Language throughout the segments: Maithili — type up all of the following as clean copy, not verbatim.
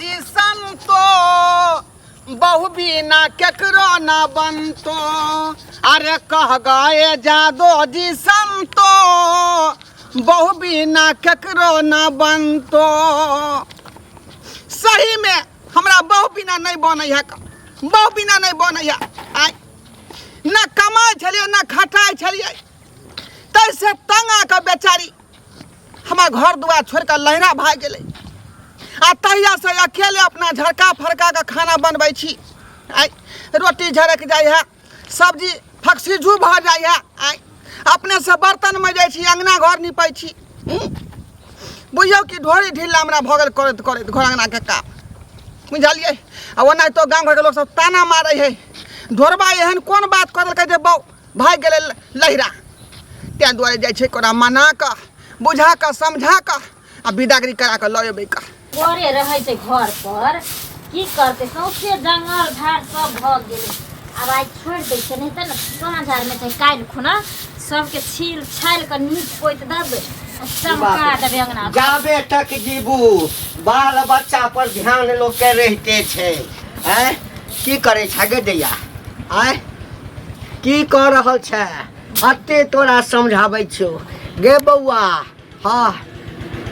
जी संतो, बहु बिना केकरो न बनतो। अरे कह गए जादो जी संतो, बहु बिना केकरो न बनतो। सही में हमरा बहु बिना नहीं बनै है, बहु बिना नहीं बनै है। आय न कमाइ छलियै न खटाइ छलियै, तैसे तंग आके बेचारी हमर घर दुआर छोड़ि कऽ लहरा भागि गेलै। आ तहियासँ अकेले अपना झड़का फड़का कऽ खाना बनबै छी। आइ रोटी झड़कि जाइ है, सब्जी फकसिझू भऽ जाइ है, आइ अपनेसँ बर्तन मजै छी, अङ्गना घर निपै छी। बुझियौ कि ढोरी ढिल्ला हमरा भऽ गेल करैत करैत घर अङ्गनाके काम, बुझलियै? आ ओनाहितो गाँव घरके लोकसभ ताना मारै है, ढोरबा एहन कोन बात कऽ देलकै जे बौ भागि गेलै लहिरा। ताहि दुआरे जाइ छै ओकरा मना कऽ, बुझा कऽ, समझा कऽ आ बिदागरी करा कऽ लऽ एबै कऽ। घरे रहै छै घर पर की करतै, सौंसे जंगल झाड़ सब भऽ गेलै। आब आइ छोड़ि दै छै, नहि तऽ ने साँझ आरमे चाहे काल्हि खुना सबके छील छालि कऽ नीप पोति देबै आ चमका देबै अङ्गना। जाबे तक जीबू बाल बच्चा पर ध्यान लोक के रहिते छै। आँय की करै छै गे दैया? आँय की कऽ रहल छै? अते तोरा समझाबै छियौ गे बौआ। हँ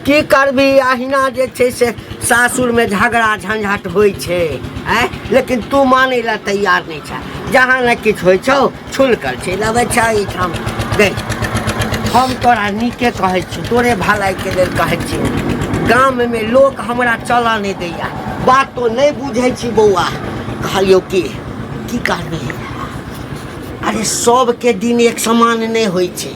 की करबी, अहिना जे छै से सासुरमे झगड़ा झंझट होइ छै। आँय लेकिन तू मानै लए तैयार नहि छै। जहाँ ने किछु होइ छौ छुलकल चलि अबै छै एहिठाम। गै हम तोरा नीके कहै छियौ, तोरे भलाइके लेल कहै छियौ। गाममे लोक हमरा चलऽ नहि दैया, बात तो नहि बुझै छी बौआ। कहलियौ कि की करबी, अरे सबके दिन एक समान नहि होइ छै।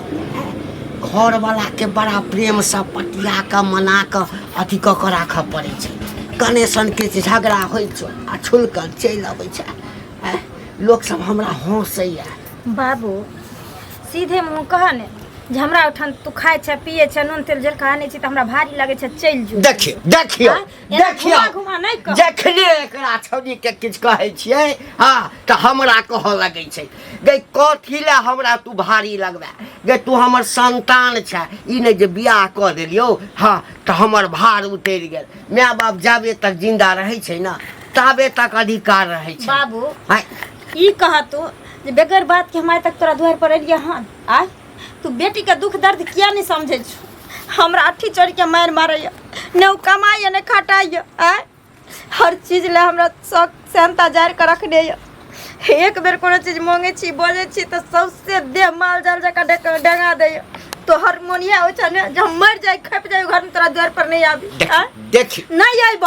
घरवलाके बड़ा प्रेमसँ पटिया कऽ मना कऽ अथी कऽ कऽ राखऽ पड़ै छै। कने सन किछु झगड़ा होइ छै आ छुलकल चलि अबै छै। आँय, लोकसभ हमरा हँसैए। बाबू सीधे मुँह कह ने जे हमरा ओहिठाम तू खाइ छै पियै छै, नून तेल जलखा आनै छी तऽ हमरा भारी लगै छै, चलि जो। देखियौ देखियौ। आँय, एना देखियौ घुमा घुमा नहि कह। जखने एकरा छौड़ीके किछु कहै छियै हँ तऽ हमरा कहऽ लगै छै, गै कथी लए हमरा तू भारी लगबै? गै तू हमर संतान छै, ई नहि जे बियाह कऽ देलियौ हँ तऽ हमर भार उतरि गेल। माय बाप जाबे तक जिंदा रहै छै ने ताबे तक अधिकार रहै छै। बाबू आँय, ई कह तू जे बगैर बात के हम आइ तक तोरा दुआर पर एलियै हन? आय तू बेटी के दुख दर्द किया नहीं समझै छु? हमरा अट्ठी चढ़ के मारि मारैया, ने ओ कमाइया ने खटाइया। आय हर चीज ले हमरा शौक सेहनता जारि कऽ रखने यऽ। एक बेर कोनो चीज मांगै छी बजै छी तऽ सौंसे देह माल जाल जकाँ डेंगा दैया। तोहर मोन इएह होइ छै ने जे हम मरि जाइ खपि जाइ घरमे, तोरा दुआरि पर नहि आबी? देख आँय? देख नहि आयब,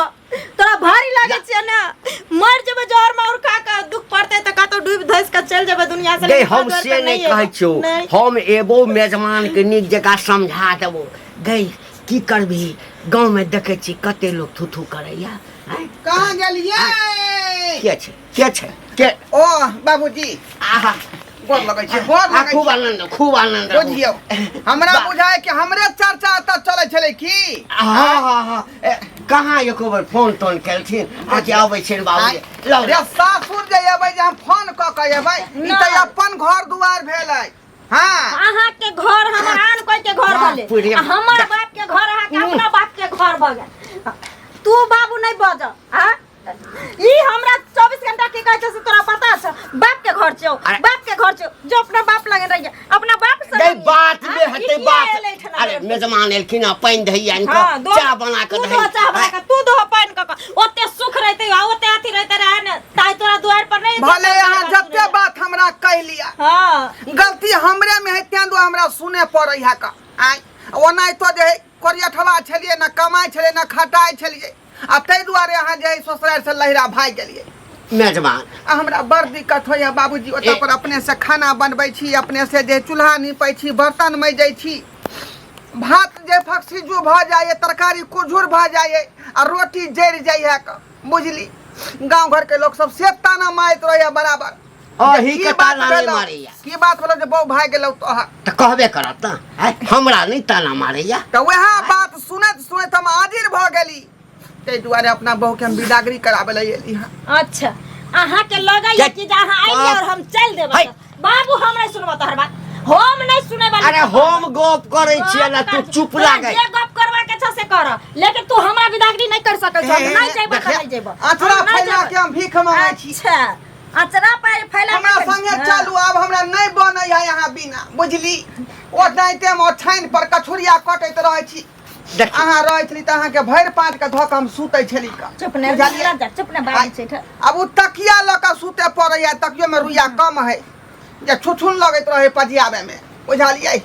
तोरा भारी लागै छै ने? मरि जेबै जहर माहुर खा कऽ, दुख पड़तै तऽ कतौ डूबि धसि कऽ चलि जेबै दुनिया से, गै लेकिन हम तोरा से दुआरि पर नहि नहि कहै एबौ। छियौ। नहि। हम एबो मेजमान के नीक जकाँ समझा देबो। गै की करबही, गाँवमे देखै छी कते लोक थू थू करैया। आँय? कहाँ गेलियै? के छै के छै के? ओ बाबूजी, आहा गोर लगै छी, गोर आ लगै खूब छी। आनंद, खूब आनंद रहू। बुझियौ हमरा बुझाय कि हमरे चर्चा एतऽ चलै छलै की। हँ हँ हँ, ए, कहाँ एको बेर फोन तोन केलखिन आ कि अबै छियनि बाबूजी? लौ रे सासुर जे एबै जे हम फोन कऽ के एबै, ई तऽ नहि। अपन घर दुआर भेलै। हाँ। अहाँ के घर हमर आन कोई के घर बाप भेलै रे। आ हमर बाप के घर अहाँ के अपना बाप के घर भऽ गेल। तू बाबू नहीं बज। आ ई हमरा 24 घंटा की कहै छै से तोरा पता छौ? बाप के घर छौ, अरे- बाप के घर छौ, जो अपना बाप लगे रहिए, अपना बाप से गई रहिए। बात हाँ? में ई हेतै किया बात। एलै ठना अरे बेर? मेजमान एलखिन आ पानि धैया हाँ, दो- चाह बना तू कऽ दो चाह बना कऽ, तू दो पानि कऽ कऽ। ओते सुख रहतै आ ओते अथी रहतै रहे ने, ताहि तोरा दुआरि पर नहि भले एतै, अहाँ तोरा जते बात हमरा कहि लिअ, हाँ। गलती हमरे में है, तें दुआरे हमरा सुने पड़ै है का। आँय ओनाहितो जे है कोरियठवा छलियै, न कमाइ छलियै न खटाइ छलियै, आ ताहि दुआरे अहाँ जे है ससुरारि से लहिरा भागि गेलियै। मेजबान आ हमरा बड़ दिक्कत होइए बाबूजी, ओतऽ पर अपने से खाना बनबै छी, अपने से जे चूल्हा नीपै छी, बर्तन मजै छी, भात जे फकसिजू भऽ जाइए, तरकारी कुझुर भऽ जाइए आ रोटी जरि जाइए क। बुझली गाँव घरके लोक सब से ताना मारैत रहैए बराबर। अही की के बात ताना नहि भेलौ? मारैया। की बात भेलौ जे बहू भागि गेलौ तोहर? तऽ कहबे करत ने। आँय, हमरा नहि ताना मारैया। तऽ वएह बात सुनैत सुनैत हम आजिर भऽ गेली, ताहि दुआरे अपना बहू के हम बिदागरी कराबै लए एली हँ। अच्छा अहाँ के लगैया कि जे अहाँ आइए और हम चल देबै? है। बाबू हम नहीं सुनबो तोहर बात, हम नहीं सुनै वाली। अरे हम गप करै छियै ने, तू चुप लागै। जे गप करवा के छौ छौ से कर, लेकिन तू हमरा विदागरी नहीं कर सकै छौ। हम नहीं जेबो त नहीं जेबो। अचरा हम नहीं फैला जेबो। के हम भीख मांगै छी। अच्छा, अचरा पाय फैला के हमरा संगे चलू, आब हमरा नहीं बनै है यहाँ बिना, बुझली? ओनाहिते हम ओछाइन पर कछुरिया कटैत रहै छी। देखियौ। अहाँ रहै छली तऽ अहाँके भरि पाँच के धऽ कऽ हम सुतै छली कऽ। चुप ने बुझलियै? जा, चुप ने बाजै छै ठा। आब ओ तकिया लऽ कऽ सुते पड़ैया, तकियोमे रुइया कम है जे छुछुन लगैत रहै पजियाबैमे, बुझलियै?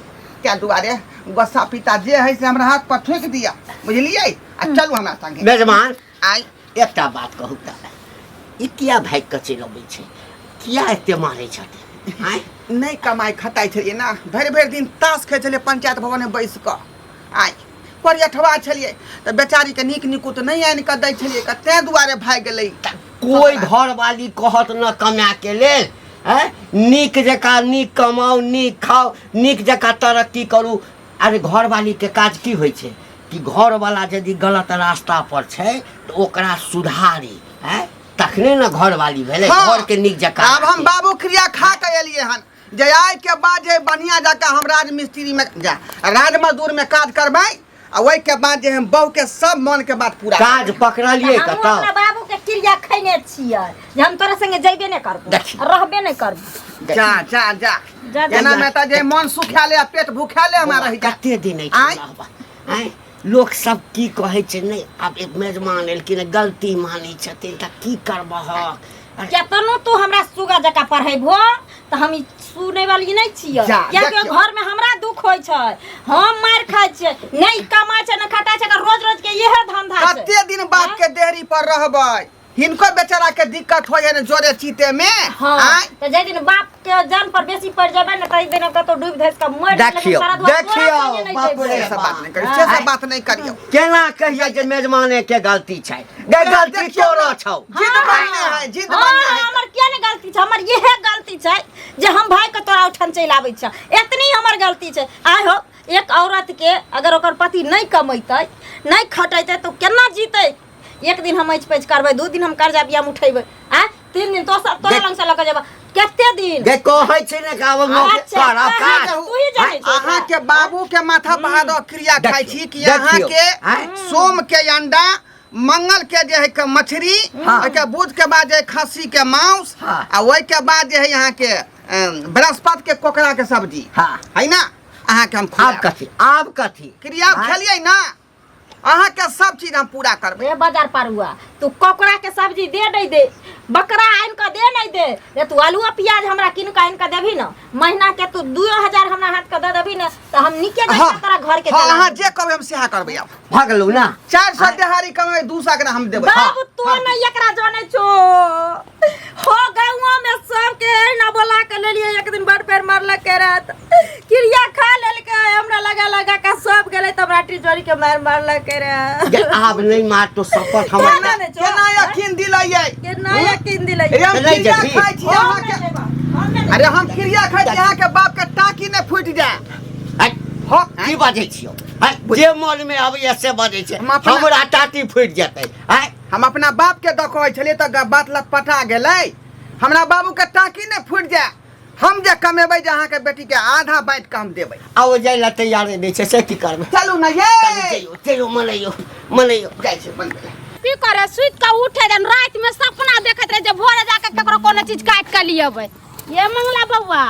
ताहि दुआरे गोस्सा पिता जे है से हमरा हाथ पर ठोकि दिअ, बुझलियै? आ चलू हमरा संगे। मेजबान, आइ एकटा बात कहू तऽ ई किया भागि कऽ चलि अबै छै? किया एते मारै छथिन? आँय? नहि कमाइ खटाइ छलियै ने, भरि भरि दिन ताश खेलै छलियै पंचायत भवनमे बैस कऽ। आइ करियठवा छलियै तऽ बेचारीके नीक निकुत नहि आनि कऽ दै छलियै कऽ, ताहि दुआरे भागि गेलै। कोइ घरवाली कहत न कमाके लेल, आँय, नीक जकाँ नीक कमाउ, नीक खाउ, नीक जकाँ तरक्की करू। अरे घरवालीके काज की होइ छै कि घरवाला यदि गलत रास्ता पर छै तऽ ओकरा सुधारी, आँय, तखने ने घरवाली भेलै। हाँ। घरके नीक जकाँ आब हम राखी। बाबू क्रिया खा कऽ एलियै हन जे आइ के बाद जे बढ़िया जकाँ हम राजमिस्त्री में जा राज मजदूर में काज करबै, आ ओहि के बाद जे हम बहू के सब मन के बात पूरा काज पकड़लियै हमहूँ कतऽ? अपना बाबू के क्रिया खैने छियै जे हम तोरा संगे जैबे नहि करबो, देखी। रहबे नहि करबो। जा जा जा। जा, जा। एना में तऽ जे मन सुखाले आ पेट भूखाले हमरा रहि जा। कते दिन आँय? एहिठाम रहबह? आँय, लोक सब की कहै छै? नहि, आब एक मेजमान एलखिन, गलती मानै छथिन तऽ की करबहक? केतनो तू हमरा सुगा जकाँ पढ़ेबो तऽ हम ई सुनै वाली नहि छियै। जा, कियाकि देखियौ। घर में हमरा दुख होइ छै, हम मारि खाइ छियै, नहि कमाइ छै नहि खटाइ छै, एकर रोज रोज के इहे धंधा छै। कते दिन बाप के देहरी पर रहबै? हिनको बेचारा के दिक्कत हो जाए जोरे चीते में। हाँ। आँय? तऽ जाहि दिन बाप के जान पर बेसी पड़ जेबै ने, ताहि दिन कतौ डूबि धसि कऽ मरि जेबै, लेकिन देखियौ, सारा दुआर तोरा देखियौ, संगे नहि बाप जेबै। रे से सब बात नहि करियौ, से सब बात नहि करियौ। केना कहियै जे मेजमाने के गलती छै? गे गलती देखियौ तोरो ने, छौ। जिद बनने है, जिद हाँ, बनने है। हमर किया नहि गलती छै? हमर इहे गलती छै जे हम भाई के तोरा ओहिठाम चलि आबै छियै, एतनी हमर गलती छै। आइ हो, एक औरत के अगर ओकर पति नहि कमेतै नहि खटेतै तऽ ओ केना जीतै? एक दिन हम ऐच पैच करबै, 2 दिन हम कर्जा बियाम उठेबै, आ 3 दिन तो सब तोरा देख- लग से लऽ के जेबै, कते दिन? गे कहै छै ने कि आब नौकरी अच्छा, कर, आब कहाँ काज। तू ही जानै छौ। अहाँ के बाबू के माथा बहादुर क्रिया खाइ छी कि देखियौ, अहाँ के आँय? सोम के अंडा, मंगल के जे है के मछली, हाँ। ओहिके बुध के बाद जे है खस्सी के मांस, हाँ। आ ओहि के बाद जे है अहाँ के बृहस्पति के कोकरा के सब्जी। हाँ। है ना? अहाँ के हम आब खुआएब। कथी, आब कथी क्रिया खेलियै ना? अहाँ के सब चीज हम पूरा करबै। रे बाजार पारुआ, तू ककड़ा के सब्जी दे नहीं दे, बकरा आनि कऽ दे नहीं दे, रे तू आलू आ प्याज हमरा कीन कऽ आनि कऽ देबही न, महीना के तू 2000 हमरा हाथ के दे देबही न, तऽ हम नीके जकाँ तोरा घर के हाँ, चला अहाँ देबौ। जे कहबै हम सएह करबै। आब भगलू ना? 400 देहारी कमेबै, 200 के हम देबै। बाबू, तू नहीं एकरा जानै छो हो, गाँव में सबके एहिना बोला के लेलिए, एक दिन बड़ पैर मारलक के रात क्रिया खा लेलकै, हमरा लगा लगा के सब गेलै तऽ हमरा टिचोरी के मार मारलक के रे। गे, आब नहीं मार तो शपथ हमरा। केना नहि छौ? केना यकीन दिलैयै? केना यकीन दिलैयै? अरे हम नहि क्रिया जेबही। खाइ छी हम अहाँके नहि जेबा, हम नहि अरे हम क्रिया खाइ छी अहाँके बाप के टाकी नहि फूटि जाय। हट, हो। की बाजै छियौ? हट, जे मन में अबैया से बाजै छै। हम अपना- हमरा टाटी फूटि जेतै? आँय? हम अपना बाप के दऽ कहै छलियै तऽ बात लटपटा गेलै। हमरा बाबू के टाकी नहि फूटि जाय। हम जे कमेबै जे अहाँके बेटी के आधा बाँटि कऽ हम देबै। आ ओ जाइ लए तैयारे नहि छै, से की करबै? चलू ने ये। कनी जइयौ, जइयौ, मनैयौ, मनैयौ। जाइ छै बनबै लए। की करे, सुति कऽ उठे रहै, राति में सपना देखैत रहे जे भोरे जाके केकरो कोनो चीज काटि कऽ लियेबै। ये मंगला बौआ।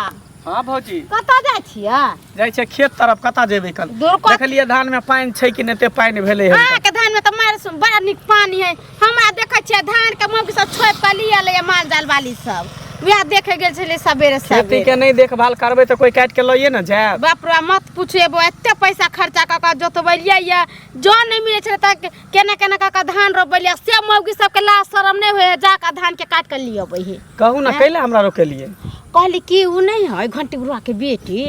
हाँ भौजी। कतऽ जाइ छियै? जाइ छियै खेत तरफ। कतऽ जेबै कल? दूर कत- देखलियै धान में पानि छै कि नहि, ते पानि भेलै हन। अहाँके धान में तऽ मारि बड़ा नीक पानि है। हमरा देखै छियै धान के मौगी सब छोपि कऽ लिअ लैए, माल जाल वाली सब। वएह देखे गेल छलियै सबेरे खेती सबेरे। के नहि देखभाल करबै तऽ कोई काटि के लइए ने जायत। बाप रे, मत पूछिए बौआ, एते पैसा खर्चा कऽ कऽ जोतबेलियै ये, जौ नहि मिलै छलै तऽ केना केना कऽ कऽ धान रोपबेलियै, से मौगी सबके लाज शरम नहि होइ है, जा कऽ धान के काटि कऽ लिअ अबै है। कहू ने, कैला हमरा रोकेलियै? कहली कि उ नहि है घंटी बुढ़वा के बेटी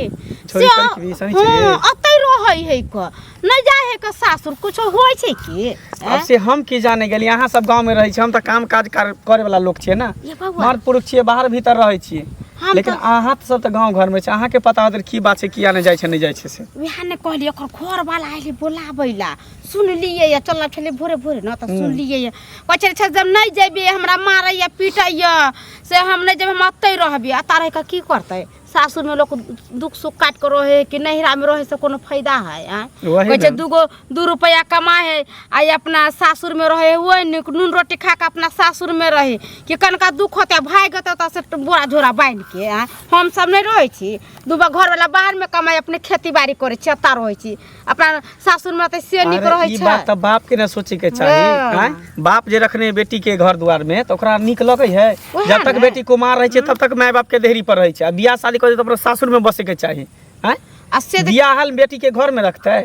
छोरी से करके भी सही छै। हाँ, अतै रहै है क नहि जाइ है क सासुर, कुछो होइ छै की? अब से हम की जाने गेलियै, अहाँ सब गाँव में रहै छी, हम तऽ काम काज करे वाला लोक छियै ने। ये बौआ। मर्द पुरुष छियै, बाहर भीतर रहै छियै। हम लेकिन तऽ- अहाँ सब तऽ गाँव घर में छै, अहाँके पता होत की बात छै, किया नहि जाइ छै, नहि जाइ छै से। वएह ने कहली, ओकर घर वाला आयल बोलाबै ला, सुनलियै या चलल छलियै भोरे भोरे ने तऽ सुनलियै या कहै छलै छै जब नहि जेबै हमरा मारैया पीटैया, से हम नहि जेबै, हम अतै रहबै। अतऽ रहि कऽ की करतै? सासुर में लोग दुख सुख काट के रहे है कि नैहरा में रहे से कोनो फायदा है आँय? वही कहै छै ने। दूगो दू रुपया कमा है आ ई अपना सासुर में रहे वही नीक नून रोटी खा के अपना सासुर में रहे कि कनका दुख होते भागि गेतै ओतऽ से बोरा झोरा बान्हि के आँय हम सब नहि रहै छी दूगो घरवाला बाहर में कमाइ अपने खेती बाड़ी करै छी एतऽ रहै छी अपना सासुर में रहतै से नीक अरे रहै ई छै बात तऽ बाप के ने सोचे के चाही हाँ। आँय? बाप जे रखने बेटी के घर द्वार में तऽ ओकरा नीक लगै है ओएह जब तक ने। बेटी कुमार रहै छै तब तक माय बाप के देहरी पर रहै छै आ बियाह शादी करै छै तऽ अपना सासुर में बसे के चाही आँय आ से देख- बियाहल बेटी के घर में रखतै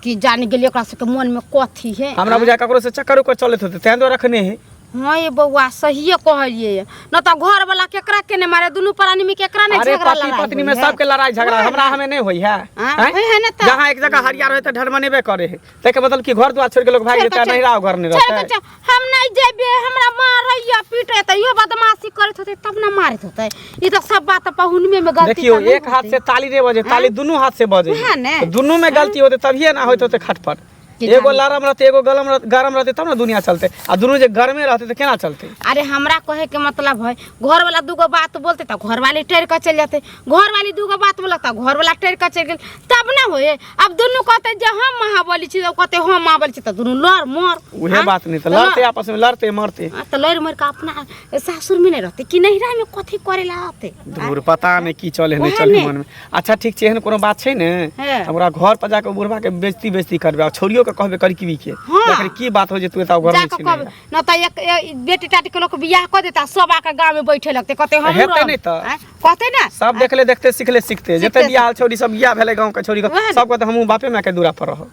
कि जानि गेलियै ओकरा सबके मन में कथी है हमरा बुझाय ककरो से चक्कर उक्कर चलैत होतै तें दुआरे रखने है हाँ ये बौआ सहिए कहलिए न तऽ घर वाला केकरा के ने मारे दुनू प्राणी में केकरा ने अरे झगड़ा पति लड़ाई पत्नी में होई है। सबके लड़ाई झगड़ा वएह हमरा ने। हमें नहीं होई है हाँ, हैं? होई है ने तऽ। जहाँ एक जगह हरिया रहे तऽ ढरमनेबे करे है ताहिके मतलब कि घर द्वार छोड़ के लोग भागि छोड़ के जेतै चल- नहिरा घर नहीं छोड़ के रहतै चल, हम नहीं जेबे हमरा मारैया पीटे तऽ इहो बदमाशी करैत होतै तब ने मारैत होतै ई तऽ सब बात पहुनमे में गलती देखियो तऽ नहि एक हाथ होतै। से ताली नहीं बजे ताली दुनू हाथ से बजे वएह ने। तो दुनू में गलती होते तभिए ना होते होते खटपट कि एगो जाने। लरम रहते एगो गलम रहते गरम रहते तब ना दुनिया चलते आ दुनू जे गरमे रहते तो केना चलते। अरे हमरा कहे के मतलब है घर वाला दूगो बात बोलते तो घर वाली टेर के चल जाते, घर वाली दूगो बात बोलत तो घर वाला टेर के चल गेल तब ना होए। अब दुनू कहते जे हम महाबली छी, कहते हम महाबली छी, तो दुनू लड़ मर। उहे हाँ? बात नहीं तो तो लड़ते लड़। आपस में लड़ते मरते। हाँ, तो लड़ मर के अपना सासुर में नहीं रहते कि नहिरा में कथी करे ला आते। दूर पता नहीं की चले नहीं ओहे चले ने। मन में। अच्छा ठीक छै, एहन कोनो बात छै ने हाँ। हमरा घर पर जाके बुढ़वा के बेइज्जती बेइज्जती करबे आ छोरियो के कहबे कड़कबी के हाँ। देखरी की बात हो जे तू एता घर में जाके छी कहबे न त एक बेटी टाटी के लोग बियाह क देता सब आके गांव में बैठे लगते कहते हम हेतै नहि तऽ। कहते ना सब देखले देखते सिखले सिखते जते सिखते बियाह छोरी सब बियाह भेलै गांव के छोरी के ओहे ने। सब कहते हमहूँ बापे माय के दूरा पर रहब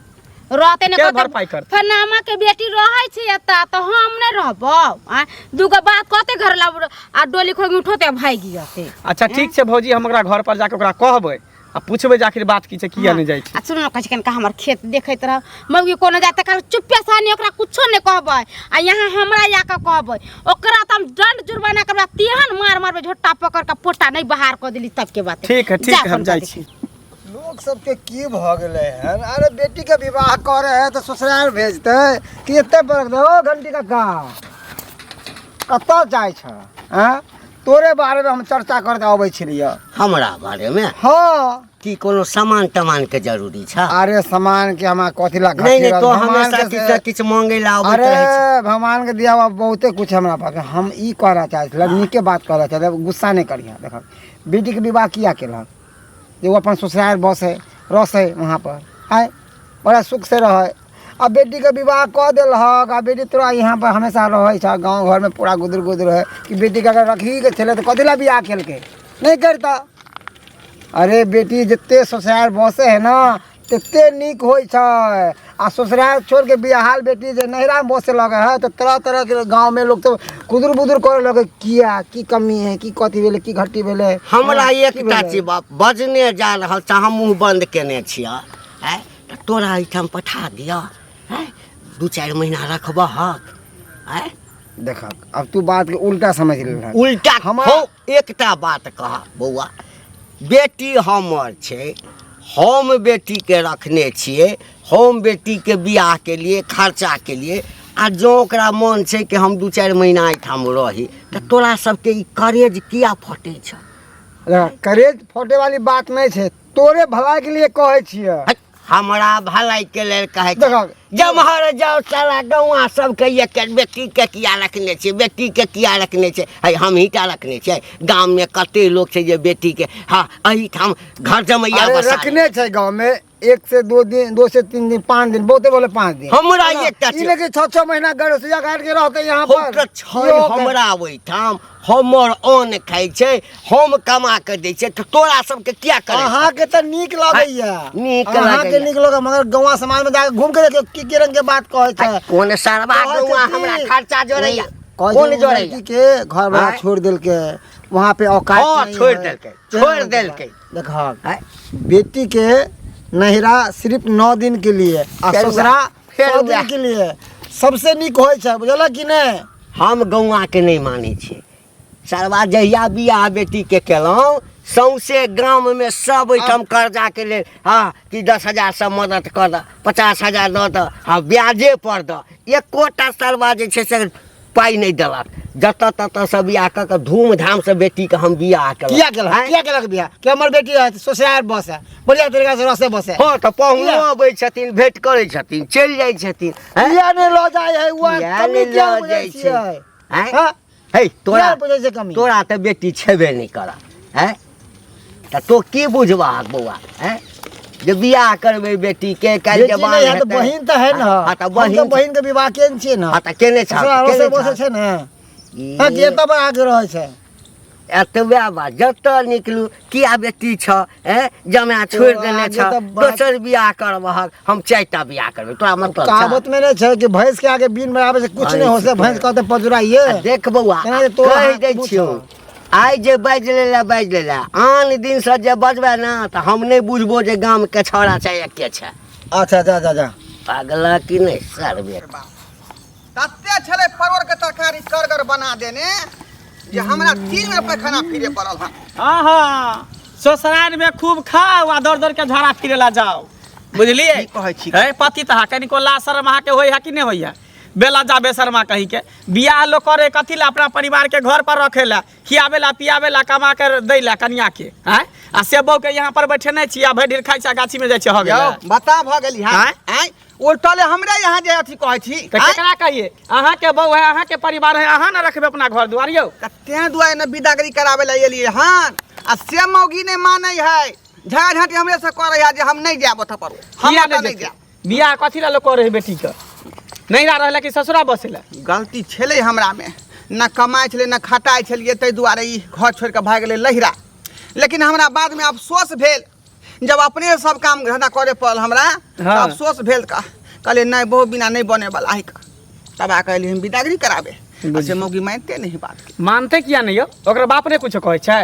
रहते ने के कहते भरपाई करतै? फलामा के बेटी रहै छै एतऽ तऽ हम नहि रहबौ आँय दूगो बात कहते घर ला आ डोली खोगी उठोते भागि जते। अच्छा ठीक छै भौजी, हम ओकरा घर पर जाके ओकरा कहबै आ पूछबै जे आखिर बात की छै किया नहि जाइ छै। आ सुनू ने, कहै छै कनिका हमर खेत देखैत रह मौगी कोनो जाते काल चुप्पे सानी ओकरा कुछो नहि कहबै आ यहाँ हमरा आके कहबै ओकरा तऽ हम दंड जुर्माना करबै तेहन मार मारबै झोटा पकड़ के पोटा नहि बाहर कऽ देली तब के बात। ठीक है ठीक जा है, हम कनिका जाइ देख। छी। लोग सबके की भऽ गेलै हन? अरे बेटी के विवाह करे है तऽ ससुराल भेजतै कि एते बरख दे। ओ घंटी काका कतऽ जाइ छ? आँय तोरे बारे में हम चर्चा करते अबै छलियै। हमरा बारे में? हाँ। की कोनो सामान तमान के जरूरी छ? अरे सामान के हमरा कथी ला नहीं नहीं, घटी तो रहल? भगवान हमेशा के किछु किछु मांगे ला अबैत अरे रहै छै। भगवान के दिया हुआ बहुते कुछ हमरा पास है। हम ई कहना चाहै छलियै, नीके बात कहना चाहै छलियै, गुस्सा नहीं करिहे। देख बेटी के विवाह किया केलहक? जे ओ अपन ससुराल बसै रसै वहाँ पर आय बड़ा सुख से रहै। आ बेटी के विवाह कऽ देलहक आ बेटी तोरा यहाँ पर हमेशा रहै छ, गाँव घरमे पूरा गुदुर गुदुर है कि बेटी के अगर रखही के छलै तऽ कथी लए बियाह केलकै, नहि करता। अरे बेटी जते ससुराल बसै है ना तते नीक होइ छै। आ ससुराल छोड़ के बियाहल बेटी जे नैहरामे बसे लगै है तऽ तरह तरह के गाँवमे लोग सब कुदुर बुदुर करे लगै, किया की कमी है, की कथी भेलै, की घटी भेलै। हमरा की एकटा भेलै? चीज बाप बजने जा रहल छ, हम मुँह बंद केने छियै। आँय तऽ तोरा एहिठाम पठा दिअ, आँय 2-4 महीना रखबहक। आँय देखक अब तू बात के उल्टा समझ लेलहक। उल्टा हमरा हौ, एकटा बात कह बौआ, बेटी हमर छै, हम बेटी के रखने छियै, हम बेटी के बियाह के लिए खर्चा के लिए, आ जँ ओकरा मन छै कि हम 2-4 महीना एहिठाम रही तऽ तोरा सबके ई करेज किया फटै छौ? देखक, करेज फटे वाली बात नहीं छै, तोरे भलाई के लिए कहै छियै। हट, हमरा भलाई के लेल कहै छै। देखक। जमहर जाओ साला गौआ सबके एक बेटी के किया रखने छै, बेटी के किया रखने छै, है हमही टा रखने छियै। गाम में कते लोग छै जे बेटी के हाँ एहिठाम घर जमैया अरे बसा रखने छै गाँव में 1 से 2 दिन, 2 से 3 दिन, 5 दिन, बहुते बोले 5 दिन। हमरा है ना? एकटा ई छै। लेकिन 6-6 महीना गरसिया काट के रहते यहाँ हम पर। तऽ छै यो के- हमरा ओहिठाम हमर अन्न खाइ छै, हम कमा के दै छियै, तऽ तोरा सबके किया करै? अहाँ के तऽ नीक लगैया। नीक अहाँ के लगैया। नीक लगैया, मगर गौवा समाज में जाके घूम के देखियौ की की रंग के बात कहै छै। कोन सरवा कहै छै गौवा की- हमरा खर्चा जोड़ैया? कहै कोन छै जोड़ैया? लड़की के घर वाला आँय? छोड़ देलकै, वहाँ पे औकात हाँ, नहीं छोड़ है। देलकै, तेहन छोड़ रंग के देलकै। बात। देखहक, आँय? बेटी के नैहरा सिर्फ 9 दिन के लिए आ फेर ससुरा फेर 100 दिन वएह। के लिए सबसे नीक होइ छै, बुझलक कि नहि? हम गौआ के नहि मानै छियै सरवा। जहिया बियाह बेटी के केलहुँ सौंसे गाम में सब ओहिठाम कर्जा के लेल, हाँ कि 10,000 से मदद कऽ दऽ, 50,000 दऽ दऽ, हाँ ब्याजे पर दऽ, एकोटा सरवा जे छै से पाइ नहि देलक। जतऽ ततऽ से बियाह कऽ कऽ धूमधामसँ बेटीके हम बियाह केलहुँ। किया केलक? आँय? किया केलक बियाह? कि हमर बेटी रहत ससुराल बस है, बढ़िया तरीका से रसे बसे। हँ, तऽ पाहुनो किया? अबै छथिन, भेंट करै छथिन, चलि जाइ छथिन। आँय? किया नहि लऽ जाइ है उहा? किया कमी नहि किया लऽ बुझै जाइ छै? छियै? आँय? हँ? हे, तोरा किया बुझै छै कमी? तोरा तऽ बेटी छेबे नहि करऽ। आँय, तऽ तो की बुझबहक बौआ? आँय, जे बियाह करबै बेटीके काल्हि बेटी जवान नहि है तऽ हेतै। बहिन तऽ है ने। हँ, तऽ हम तऽ बहिन। बहिन के विवाह केने छियै ने। हँ, तऽ केने छह, ससुराल केने रसे बसे छह। छै ने। ई हँ, कि एतऽ पर आके रहै छै? एतबे बात, जतऽ निकलू किया बेटी छ, ए जमाए छोड़ि तो देने आगे छ, तऽ बात- दोसर बियाह करबहक, हम 4टा बियाह करबै, तोरा मतलब छह? कहावत में नहीं छै कि भैंस के आगे बीन बराबर से कुछ नहीं हो से भैंस कहते पजुराइए। आ देख बौआ, केना जे तोरा कहि हाथ दै मुँह छियौ, छौ। आइ जे बाजि लेला बाजि लेला, आन दिनसँ जे बजबै ने तऽ हम नहि बुझबो जे गामके छौड़ा छै या के छै। अच्छा, जा जा जा। पागला कि नहि सरबे। तते छलै परोड़ के तरकारी करगर बना देने जे हमरा 3 बेर पैखाना फिरे पड़ल हन। हाँ हाँ, ससुराल में खूब खाओ आ दौड़ दौड़ के झाड़ा फिरे ला जाओ, बुझलिए? की कहै छी? है पति तहा कनिको ला शर्म अहाँके होय है कि नहि होय है? बेला जा बेशर्मा कहीं के। बियाह लोग करे कथी ला? अपना परिवार के घर पर रखे ला, खियाबे ला, पियाबे ला, कमा के दै ला कनिया के। आँय, आ से बहू के यहाँ पर बैठे नहि छी आ भरि ढेर खाइ छै, गाछी में जाइ छै हगे ला। यौ, बता भऽ गेली हँ? आँय? आँय, उल्टले हमरा यहाँ जे अथी कहै छी, तऽ आँय? केकरा कहिए? अहाँ के बहू है, अहाँ के परिवार है, अहाँ ने रखबै अपना घर दुआर यौ। तऽ तें दुआरे ने विदागरी कराबै लए एलियै हन, आ से मौगी नहि मानै है, झगड़ा झाँटी हमरे से करै है जे हम नहि जायब ओतऽ पर, हम किया ओतऽ नहि नहि जेतै? जायब। बियाह कथी ला लोग करै है बेटी के? नैहरा रहला कि ससुरा बसेला? गलती छलै हमरामे, न कमाइ छलै न खटाइ छलियै, ताहि दुआरे ई घर छोड़ि कऽ भागि गेलै लहिरा। लेकिन हमरा बादमे अफसोस भेल, जब अपने सब काम धंधा करे पड़ल हमरा, तऽ हाँ। अफसोस भेल, कहलियै नहि, बहु बिना नहि बने वाला है। तब आ कहलियै हम विदागरी कराबे, आ से मौगी मानिते नहीं बात के। मानते किया नहीं यौ? ओकरा बाप नहि कुछो कहै छै?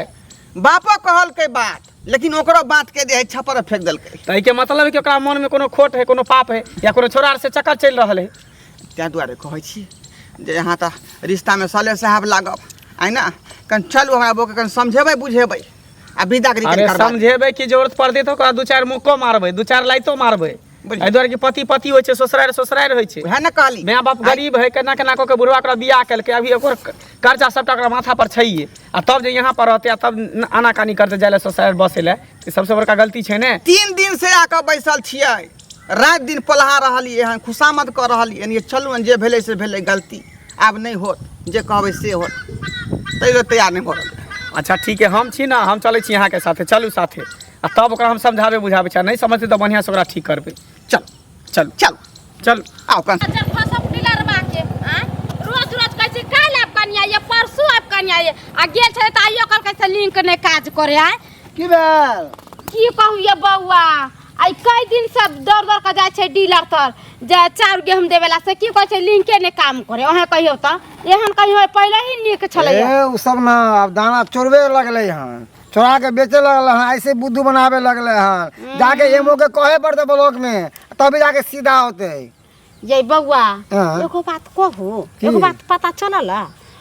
बापो कहलकै बात, लेकिन ओकरो बात के जे है छप्पर फेंक देलकै। तऽ एहिके मतलब है कि ओकरा मन में कोनो खोट है, कोनो पाप है, या कोनो छोड़ा से चक्कर चलि रहल है। ताहि दुआरे कहै छी जे यहाँ तऽ रिश्तामे सले साहब लागब आइ ने, कनि चलू हमरा बौके कनि समझेबै बुझेबै आ विदागरी कनि अरे करबा देबै। समझेबै की जरूरत पड़तै तऽ ओकरा 2-4 मुक्को मारबै, 2-4 लाइतो मारबै। बुझलियै। एहि दुआरे कि पति पति होइ छै, ससुरारि ससुरारि होइ छै। उएह ने कहली। माय बाप गरीब है, केना केना कऽ के बुढ़वा ओकरा बियाह केलकै, अभी ओकर कर्जा सबटा ओकरा माथा पर छैहे, आ तब जे यहाँ पर रहतै आ तब आनाकानी करतै जाय लए ससुरारि बसै लए, ई सबसँ बड़का गलती छै ने। 3 दिन से आके बैसल छियै, राति दिन पोल्हा रहलियै हन, खुशामद कऽ रहलियै हन, ये चलू हन, जे भेलै से भेलै, गलती आब नहि होत, जे कहबै से होत, तैयो तैयार नहि भऽ रहलै। अच्छा ठीक है, हम छी ने, हम चलै छी अहाँके साथे, चलू साथे, आ तब ओकरा हम समझाबै बुझाबै छी, आ नहि समझतै तऽ बढ़िआँसँ ओकरा ठीक करबै। चल चलू चल चलू आउ कन। अच्छा, फसब डीलरबा के, आँय? रोज रोज कहै छै काल्हि आबि कनिया ये, परसू आबि कनिया ये, आ गेल छलै तऽ आइयो कहलकै से लिंक नहि काज करे। आँय? की भेल? की कहू ये बौआ, आइ कई दिन से दौड़ दौड़ के जाइ छै डीलर तर जे चाउर गेहूँ देवे ला, से की कहै छै लिंके नहि काम करे। अहें कहियौ तऽ एहन कहियो पहिले ही नीक छलै। ए उ सब ना आब दाना चोरबे लगलै हन, चोरा के बेचे लगल हन, ऐसे बुद्धू बनावे लगले हन। जाके एमओ के कहे पड़ते ब्लॉक में, तभी जाके सीधा होते। ये बौआ, हाँ। एगो बात कहू? की? एगो बात पता चलल?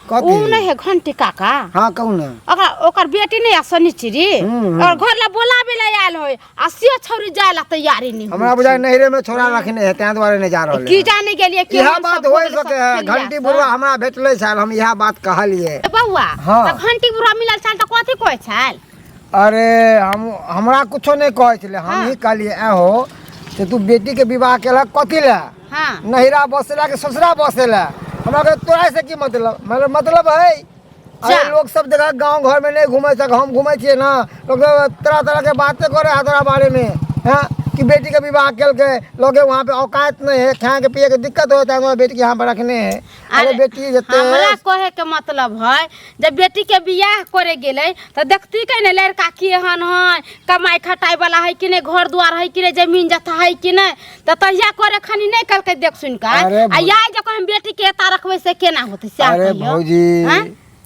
कथी? उ नहीं है घंटी काका? हाँ, कहू ना। ओकरा ओकर बेटी नहीं है शनिचरी, हम्म, और घर ला बोलाबे ला आयल होय, आ से छौरी जाय ला तैयारी नहीं। हमरा बुझाय नैहरे में छोरा रखने है, तें दुआरे नहीं जा रहल की है। जाने गेलिए कि इएह हम बात सब हो हो गेलै सके है। सब खेलिया घंटी सब। बुढ़वा हमरा भेटलै छल, हम इएह बात कहलिए। ए बौआ, हाँ। तऽ घंटी बुढ़वा मिलल छल तऽ कथी कहै छल? अरे हम हमरा कुछो नहीं कहै छलै, हम ही कहलिए एहो से तू बेटी के विवाह केलक कथी लए? हाँ। नैहरा बसेला कि ससुरा बसेला? हमरा कहै तोरा से की मतलब? मतलब मतलब है अरे जा। लोग सब देखा गांव घर में नहीं घूमे सक, हम घूमे छियै ना, लोग सब तरह तरह के बातें करे है तोरा बारे में, हैं कि बेटी के विवाह केलकै, लोग वहाँ पे औकात नहीं है, खाए के पिए के दिक्कत होता है, बेटी के यहाँ पर रखने है। अरे बेटी जते हमरा कहे के मतलब है जब बेटी के बियाह करे गेलै तऽ देखती के ने लड़का केहन है, कमाई खटाई वाला है कि नहीं, घर द्वार है कि नहीं, जमीन जथा है कि नहीं, तऽ तहिया करे खनी नहीं कलकै देख सुन के। अरे आ याय जे हम बेटी के एता रखबै से केना होतै से अरे कहियौ। भौजी, हाँ?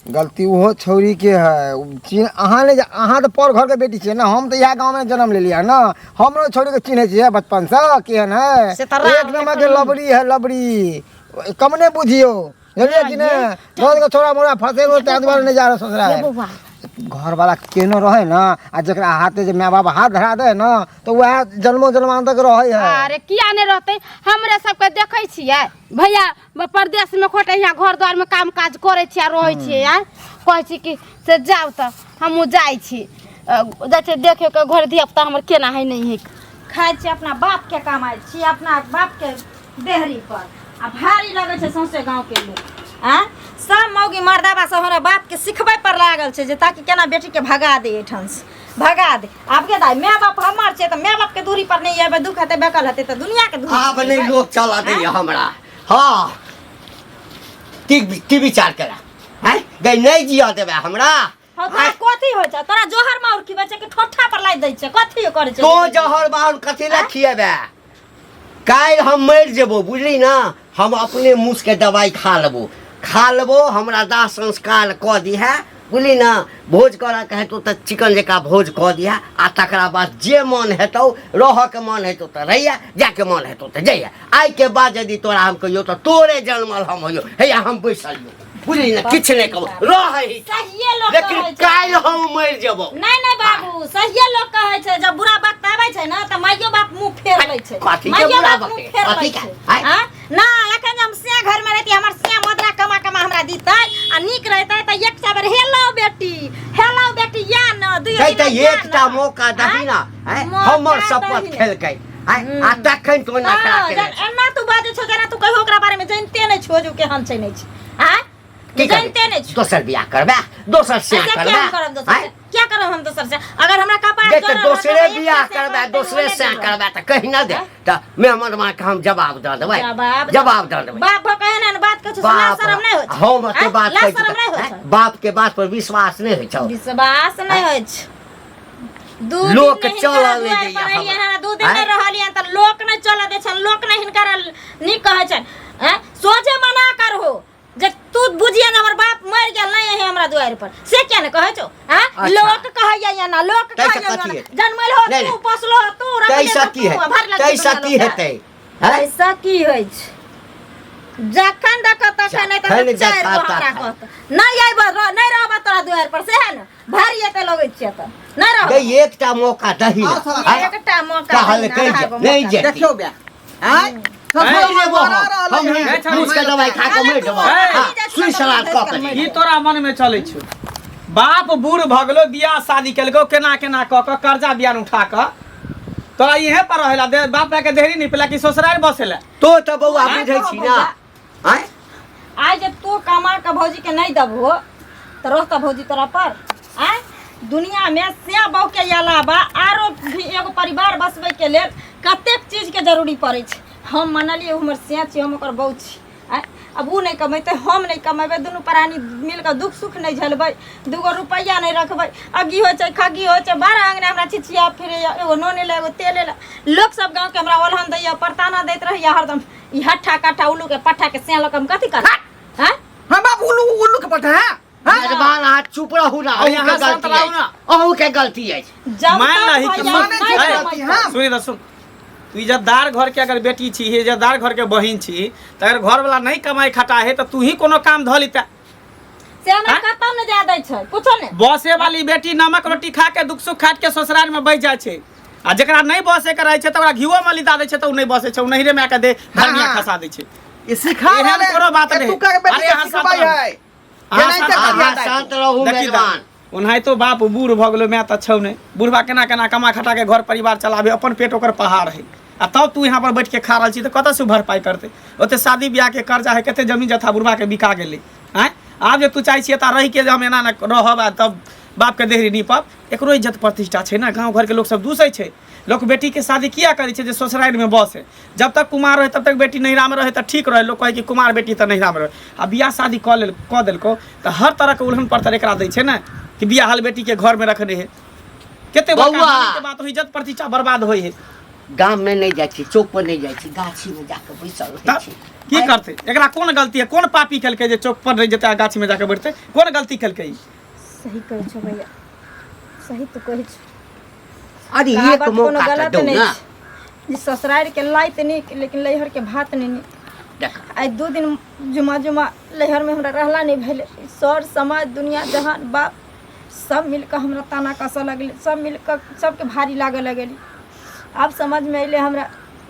गलती ओहो छौरी के है। उ चिन्ह अहाँ नहि अहाँ तऽ पर घर के बेटी छियै ने, हम तऽ इएह गाँव में जन्म लेलियै ने, हमरो छौरी के चिन्है छियै बचपन से केहन है। से तऽ राम एक नंबर के लबड़ी है, लबड़ी कम नहि बुझियौ, बुझलियै कि नहि? रोज के छोरा मोरा फंसे हो, ताहि दुआरे नहि जा रहल ससुराल। ये बौआ, घर वाला केनो रहे ना आ जकरा हाथे जे माय बाप हाथ धरा दे ना तो वएह जन्मो जन्मान तक रहे है। अरे किया नहीं रहते, हमरे सबके देखै छियै भैया परदेश में खोटे यहाँ घर द्वार में काम काज करै छियै आ रहै छियै। आँय कहै छी कि से जाउ तऽ हमहूँ जाइ छी, जाइ छियै देखे के घर धिया पुता हमर केना है नहीं है। खाइ छी अपना बाप के कमाइ छी अपना बाप के देहरी पर आ भारी लगै छै सौंसे गाँव के लोक। आँय सब मौगी मर्दाबा सब हमरा बाप के सिखबै पर लागल छै जे ताकि केना बेटी के भगा दे एहिठाम से भगा दे। आब के दाइ माय बाप हमर छै तऽ माय बाप के दूरी पर नहि एबै, दुख हेतै बेकल हेतै तऽ दुनिया के दूरी आब पर नहि एबै। लोक चलऽ दैया हमरा। हँ की विचार करा आँय गै नहि जियऽ देबै हमरा। हँ, तोरा कथी होइ छै? तोरा जहर माउर खिबै छै कि ठोठा पर लादि दै छै? कथी करै छै? तो जहर माउर कथी लए खिएबै? काल्हि हम मरि जेबो बुझली ना, हम अपने मुँहके दवाइ खा लेबो, खा लेबो, हमरा दाह संस्कार कऽ दिहे बुझली ना। भोज करऽके हेतौ तऽ चिकन जकाँ भोज कऽ दिहे आ तकरा बाद जे मन हेतौ रहऽके मन हेतौ तऽ रहिए, जायके मन हेतौ तऽ जइहे। आइके बाद यदि तोरा हम कहियौ तऽ तोरे जनमल हम होइयो, हैया हम बैसल बुझली ना, किछु नहि कहबो रहै सहिए लोक लेकिन कहै छै। काल्हि हम मरि जेबो। नहीं नहीं बाबू, सहिए लोक कहै छै जब बुरा वक्त आबै छै ना तऽ माइयो बाप मुंह फेर लै छै। कथी के माइयो बुरा बाप वक्त? मुंह फेर कथी लै के? छै। आँय? आँय? ना एखन जे हम सिया घर में रहती हमर सिया मदरा कमा कमा हमरा दितै आ नीक रहतै तऽ एकटा बेर हेलो बेटी हेलो बेटी या न दुइयो तै दिन तऽ या एकटा न। मौका दही ना, आँय? मौका हमर शपथ दही ने। खेलकै, आँय? आ तखन तो नखरा हँ, केने जन एना तू बाजै छौ जेना तू कहियो ओकरा बारे में जनिते नहि छो जे ओ केहन छै नहि छै। आँय? की करबै? जनिते नहि छो। दोसर बियाह करबै, दोसर से अच्छा, करबै। क्या हम करब दोसर आँय? से? क्या करब हम दोसर से? अगर हमरा कपार देख, तऽ जरल रहत दोसरे तऽ एक बियाह से करबै, करतै, दोसरे ओने से देबै। करबै तऽ कहि न दे तऽ मेहमान माँ के हम जवाब दऽ देबै, जवाब जवाब दऽ देबै। बाप भऽ कऽ एहन एहन बात कहै छौ से लाज बाप शरम नहि होइ छै? हम ओते आँय? बात लाज कहै छी शरम नहि होइ आँय? छै? बाप के बात पर विश्वास नहि होइ छौ। विश्वास नहि होइ छै। दू दिन लोक नहि चलऽ हिनकरा नहि दुआरि दैया पर एलियनि हमरा। हन, 2 दिन आँय? नहि रहलियनि तऽ लोक नहि चलऽ दै छनि, लोक नहि हिनकरा नीक कहै छनि। आँय? सोझे मना करहो जे तू बुझिए ने हमर बाप मरि गेल नहि है हमरा दुआरि पर, से किया नहि कहै छौ? आँय? अच्छा। लोक कहैया एना, लोक ताहिसँ कहैया कथी एना। हेतै? जनमल हो नहि, तू, नहि। पोसलो हो तू, रखले ताहिसँ हो की तू, हेतै? भरि लगतै ताहिसँ दुनिया की लोकके। हेतै? आँय? ताहिसँ की होइ छै? जखन देखो तखन नहि जखन तऽ चारि गो देखा हमरा तखन। कहत नहि अयबो नहि रहबो तोरा दुआरि पर, से है ने भारी एते लगै छियै तऽ नहि रहबो। गै एकटा मौका दही ना। आओ साला। आँय? एकटा मौका दही ना, कहलकै आधा जे गो नहि मौका। जेती। देखियौ बे आँय? मरि जेबो हम। हम ए, छौड़ी, घूस के दवाइ खा कऽ मरि जेबो। ए, हाँ, सुइ सलाद कऽ के। की तोरा मन में चलै छौ? बाप बूढ़ भऽ गेलो, बियाह शादी केलको केना केना कऽ कऽ कर्जा बियान उठा कऽ तोरा इहे पर रहेला दे, बाप माय के देहरी नहीं पेला कि ससुराल बसेला। तो तऽ बौआ बुझै छी ना। आँय? आइ जे तू कमा कऽ भौजी के नहीं देबहो तऽ रहतऽ भौजी तोरा पर? आँय? दुनिया में से बहू के अलावा आरो भी एगो परिवार बसबै के लेल कतेक चीज के जरूरी पड़ै छै। हम मनलियै हमर से छी, हम ओकर बहू छी। आँय? अब ओ नहि कमेतै, हम नहि कमेबै, दुनू प्राणी मिल कऽ दुख सुख नहि झेलबै, दूगो रुपैआ नहि रखबै, अग्गी होइ छै खग्गी होइ छै, 12 अङ्गना हमरा छिछिया फिरैया, एगो नून लए एगो तेल लए, लोक सब गाँवके हमरा ओलहन दैया, परताना दैत रहैया हरदम। ई हट्ठा कट्ठा उल्लू के पट्ठा के सिया लऽ कऽ हम कथी करब? आँय? हम बाप उल्लू उल्लू के पट्ठा है? मेहरबान अहाँ चुप रहू ना, अरे अहूँ के अहाँ शांत गलती रहू अछि, ना। अहूँ के गलती अछि। जब मान तक लही कि भैया मानै नहि छै कमैतै। गलती, हाँ। सुनी तऽ सुन, तू इज्जतदार घर के अगर बेटी छी, इज्जतदार घर के बहिन छी, तऽ अगर घर वाला नहीं कमाई खटा है तऽ तू ही कोनो काम धऽ लेता। से हमरा हाँ? कतौ नहि जाय दै छै, कुछो नहि। बसे वाली बेटी नमक रोटी खा के दुख सुख खाट के ससुराल में बैठ जाइ छै, आ जकरा नहीं बसे के रहै छै तऽ ओकरा घीओ मलिदा दै छै तऽ ओ नहि बसै छै, ओ नैहरे में आके दे धनिया हाँ। खसा दै छै। ई सिखा एहन रहलै, कोनो बात नहि। एतुका के बेटी अरे के अहाँ सिखबै शांत रहू। है। अहाँ जेनाहिते शांत रहू। करिया अहाँ दाइ। शांत रहू देखी मेहरबान। तऽ, ओनाहितो बाप बूढ़ भऽ गेलो, माय तऽ छौ नहि, बुढ़बा केना केना कमा खटा के घर परिवार चलाबे, अपन पेट ओकर पहाड़ है, आ तब तू यहाँ पर बैठ के खा रहल छी तऽ कतऽ से भरपाई करतै? ओते शादी ब्याह के कर्जा है, कते जमीन जथा बुढ़बा के बिका गेलै। आँय, आब जे तू चाहै छियै तऽ रहि के जे हम एना ने रहब आ तब बाप के देहरी नीपब, एकरो इज्जत प्रतिष्ठा छै ने। गाँव घरके लोक सब दूसै छै, लोक बेटीके शादी किया करै छै? जे ससुरारिमे बसै। जब तक कुमार रहै तब तक बेटी नैहरामे रहै तऽ ठीक रहै, लोक कहै कि कुमार बेटी तऽ नैहरामे रहै, आ बियाह शादी कऽ लेल कऽ देलकौ तऽ हर तरहके उलहन परतर एकरा दै छै ने कि बियाहल बेटीके घरमे रखने है। कते बड़का बौआ। हानिके बात होइ, इज्जत प्रतिष्ठा बर्बाद होइ है। गाम में नहीं जाइ छी, चौक पर नहीं जाइ छी, गाछी में जाके बैसल रहै तब छी। की करतै? एकरा कोन गलती है? कोन पापी केलकै जे चौक पर नहि जेतै आ गाछीमे जाके बैठतै? कोन गलती केलकै ई? सही कहै छौ भैया, सही तो कहै छौ। अरे एक कहावत कोनो मौका तऽ गलत दौ नहि ना। छै जे ससुरारि के लाइत नीक लेकिन लैहर के भात नहि नीक। देख, आइ 2 दिन जुमा जुमा लैहर में हमरा रहला नहि भेलै, सर समाज दुनिया जहान बाप सब मिलकऽ हमरा ताना कसऽ लगलै, सब मिलकऽ सबके भारी लागऽ लगलै। आब समझमे अयलै हमरा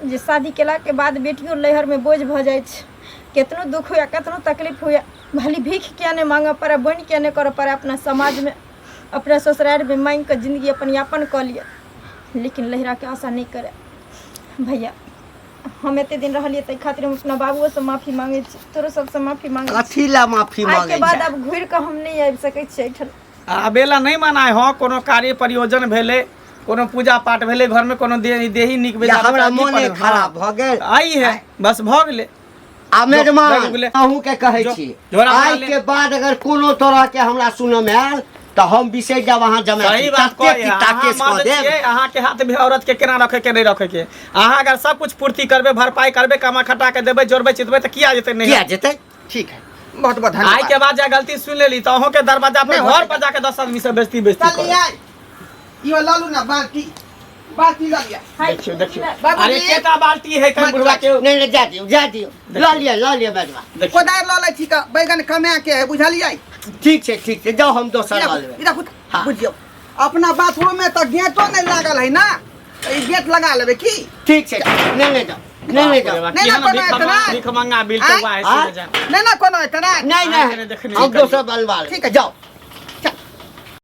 जे शादी केलाके बाद बेटियो नैहरमे बोझ भऽ जाइ छै। केतनो दुख हुए, केतनो तकलीफ हुए, भले भीख किया नहि माँगऽ पड़ै, बोनि किया नहि करऽ पड़ै, अपना समाजमे अपना ससुरारिमे माँगिकऽ जिन्दगी अपन यापन कऽ लिअ, लेकिन नैहराके आशा नहि करय। भैया, हम एते दिन रहलियै ताहि खातिर हम अपना बाबुओसँ माफी माँगै छी, तोरो सबसँ माफी माँगै छी। कथी लए माफी आइके मांगै बाद छै? आब घुरि कऽ हम नहि आबि सकै छियै एहिठाम। आबेला नहि मनाय। हँ, कोनो कार्य प्रयोजन भेलै, कोनो पूजा पाठ भेलै घरमे, कोनो देही नीक या बेजा हमरा बच्चा की मोने पढ़- खराब भऽ गेल। आई है, बस भऽ गेलै। आ मेजमान, जो, जो, अहूँ के कहै जो, छी, झोरा आइ बना ले। के बाद अगर कोनो तरह के हमरा सुनऽ मे आयल तऽ हम बिसरि जायब अहाँ जमाय सही छी। बात ततेक कहै की अहाँ ताकेश कऽ मर्द देब। छियै, अहाँके हाथ में औरत के केना रखे के, नहि रखे के। अहाँ अगर सब कुछ पूर्ति करबै, भरपाई करबै, कमा खटा के देबै, जोड़बै चितबै, तऽ किया जेतै नहीं? किया जेतै? ठीक है, बहुत बहुत आइ धन्यवाद। के बाद जे गलती सुन लेली तऽ अहूँ के दरवाजा पर, नहि घर होतै। पर जाके 10 आदमी से बेइज्जती बेइज्जती चल करत। लियै, इहो लऽ लू ने, बाल्टी, बाल्टी लऽ लिअ। देखियौ, देखियौ। बाबूजी। अरे, केटा बाल्टी है कहीं बुढ़वा के? नहि नहि, जा दियौ, जा दियौ, लऽ लिअ, लऽ लिअ मेजबान। देखियौ। कोदारि लऽ लै छी तऽ बैगन कमा के है, बुझलियै? ठीक छै, ठीक छै, जाउ, हम दोसर ई लऽ राखू, लेबै। ई राखू। हाँ। बुझियौ, अपना बाथरूम में तऽ गेटो नहि लागल है ना, तऽ ई गेट लगा लेबै की? ठीक छै, नहि नहि, जाउ, नहि नहि, जाउ। नहि ना कोनो एतना। भीख मंगा बिल आँय? तो है आँय? से जा। नहि ना कोनो एतना। नहि आँय, नहि, देखने हम करियौ। दोसर बनवा लेबै। ठीक है। जाउ।